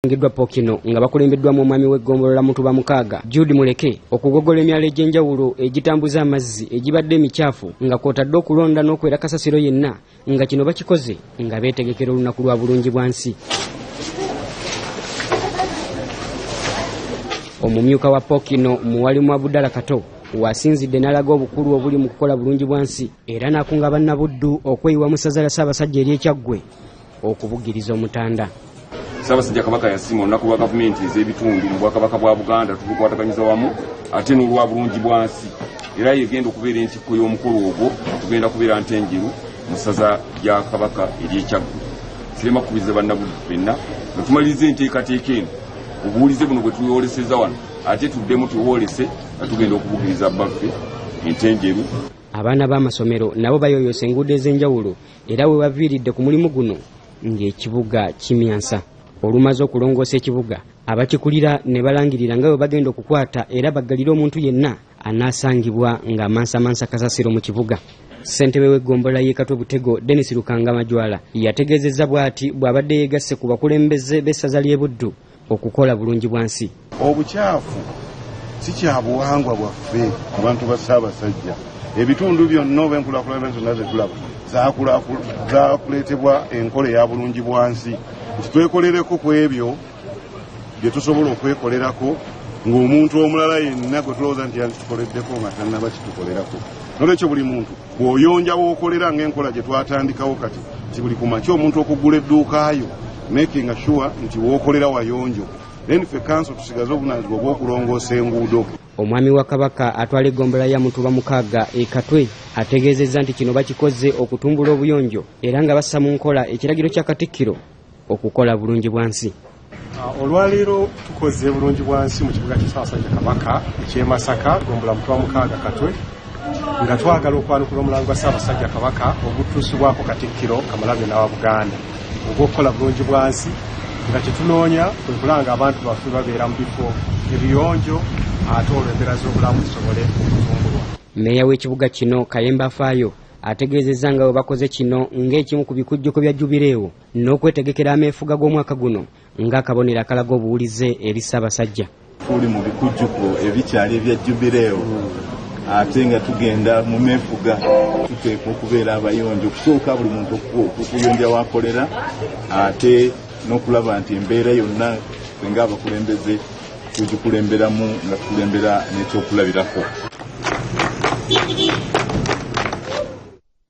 Ngidwa Pokino nga bakulembeddwamu omwami w'eggombolola Mutuba Mukaaga Jude Muleke okugogola emyalo egy'enjawulo egitambuza amazzi egibadde emikyafu nga kw'otadde okulonda n'okwera kasasiro yenna nga kino bakikoze nga beetegekera olunaku lwa bulungi bwa nsi. Omumyuka wa Pokino Muwalimu Abudala Kato wasinzidde n'alaga obukulu obuli mu kukola bulungi bwa nsi era n'akunga bannabuddu okweyiwa mu ssaza lya Ssaabasajja ery'Ekyaggwe okubugiriza omutanda. Ssaabasajja Kabaka yasiima olunaku lwa gavumenti ez'ebitundu mu Bwakabaka bwa Buganda tulukwataganyiza wamu ate n'olwa bulungi bwa nsi era yegenda okubeera entikko y'omukolo ogwo tugenda kubeera Ntenjeru mu ssaza lya Kabaka ery'Ekyaggwe. Sirema kukubiriza bannabuddu ffenna nga tumaliriza enteekateeka eno obuwulize buno bwe tuyoleseza wano ate tuddemu tuwolese nga tugenda okubugiriza bbaffe Entenjeru. Abaana b'amasomero nabo bayoyosa enguudo ez'enjawulo era we baviiridde ku mulimu guno ng'ekibuga kimyansa. Olumaze okulongoosa ekibuga abakikulira ne balangirira nga bwe bagenda okukwata era baggalire omuntu yenna anaasangibwa ng'amansamansa kasasiro mu kibuga. Ssentebe w'eggombolola y'e Katwe Butego Denis Lukanga Majwala yategeezezza bw'ati bw'abadde yeegasse ku bakulembeze b'essaza ly'e Buddu okukola bulungi bwa nsi. Obukyafu si kya buwangwa bwaffe abantu ba Ssaabasajja. Ebitundu byonna oba enkulaakulana zonna ze tulaba zakuleetebwa enkola eya bulungi bwa nsi nti twekolereko ku ebyo bye tusobola okwekolerako ng'omuntu omulala yenna gwe tulowooza nti yanditukoleddeko nga tannaba kitukolerako. Noolwekyo buli muntu bw'oyonja w'okolera ng'enkola gye twatandikawo kati nti buli ku makya omuntu okugula edduuka yo making sure nti w'okolera wayonjo. Then ffe kanso tusigaze obuvunaanyizibwa obw'okulongoosa enguudo. Omwami wa Kabaka atwala eggombolola ya Mutuba Mukaaga e Katwe ategeezezza nti kino bakikoze okutumbula obuyonjo era nga bassa mu nkola ekiragiro kya Katikkiro okukola bulungi bwa nsi. Olwaleero tukoze bulungi bwa nsi mu kibuga kya Ssaabasajja Kabaka eky'e Masaka, ggombolola Mutuba Mukaaga Katwe, nga twagala okwanukula omulango gwa Ssaabasajja Kabaka ogutuusibwako Katikkiro Kamalabyonna wa Buganda ogw'okukola bulungi bwa nsi nga kye tunoonya kwe kulanga abantu baffe babeera mu bifo ebiyonjo ate olwo embeera z'obulamu zisobole okutumbulwa. Mmeeya w'ekibuga kino Kayemba Afaayo ategeezezza nga bwe bakoze kino ng'ekimu ku bikujjuko bya Jubileewo n'okwetegekera ameefuga g'omwaka guno ng'akabonero akalaga obuwulize eri Ssaabasajja. Tuli mu bikujjuko ebikyali ebya Jubileewo ate nga tugenda mu meefuga tuteekwa okubeera abayonjo okusooka buli muntu okuyonja w'akolera ate n'okulaba nti embeera yonna ffe ng'abakulembeze tugikulemberamu nga tukulembera n'ekyokulabirako.